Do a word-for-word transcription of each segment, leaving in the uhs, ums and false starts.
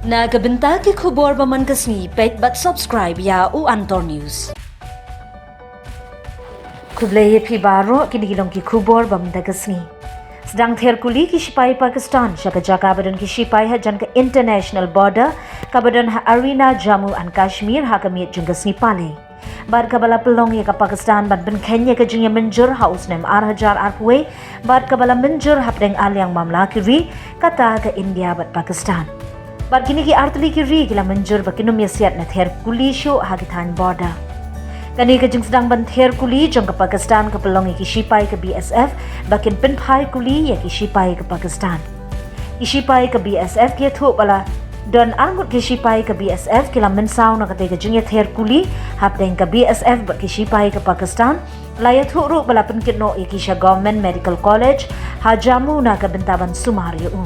Na ka bynta ki khubor ba man ka sngi, peit bad subscribe ïa u Antor News. Khublei ïa phi baroh, kine ki long ki khubor ba man ka sngi. Sdang ther kuli ki shipai Pakistan sha ka jaka ba don ki shipai hajan ka international border kaba don ha arena Jammu and Kashmir ha ka miet jong ka sngi Palei. Bad kaba la pynlong ïa ka Pakistan ban pynkheiñ ïa ka jingïamynjur ha u snem ar hajar arphew wei, bad kaba la mynjur hapdeng ar liang mamla ki ri, kata ka India bad Pakistan. Bad kine ki artylli ki ri ki la mynjur ba kin ym ïasiat ne ther kuli shuh ha ki thaiñ border. Kane ka jingsdang ban ther kuli jong ka Pakistan ka pynlong ïa ki shipai ka B S F ba kin pynphai kuli ïa ki shipai ka Pakistan. Ki shipai ka B S F ki ïathuh ba la don arngut ki shipai ka B S F ki la mynsaw na katei ka jingïather kuli, hapdeng ka B S F bad ki shipai ka Pakistan. La ïathuh ruh ba la pynkit noh ïa ki sha Government Medical College ha Jammu na ka bynta ban sumar ïa u.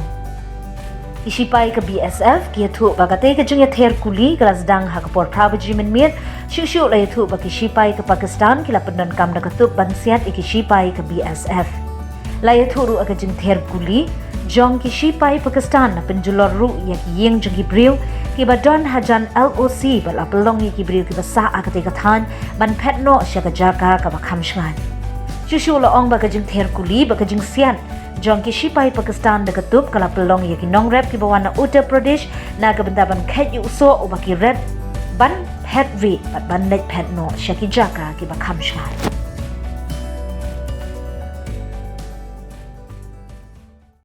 Ki shipai ka B S F ki ïathuh ba katei ka jingïather kuli ka la sdang ha ka por phra baje mynmiet. Shuh shuh la ïathuh ba ki shipai ka Pakistan ki la pyndonkam da ka tup ban siat ïa ki shipai ka B S F. La ïathuh ruh ïa ka jingther kuli jong ki shipai Pakistan la pynjulor ruh ïa ki ïing jong ki briew kiba don hajan L O C bad la pynlong ïa ki briew kiba sah ha katei ka thaiñ ban phet noh sha ka jaka kaba kham shngaiñ. Shuh shuh la ong ba ka jingther kuli bad ka jingsiat jong ki shipai Pakistan da ka tup ka la pynlong ïa ki nongrep kiba wan na Uttar Pradesh na ka bynta ban kheit ïa u soh uba ki rep ban phet rieh bad ban leit phet noh sha ki jaka kiba kham shngaiñ.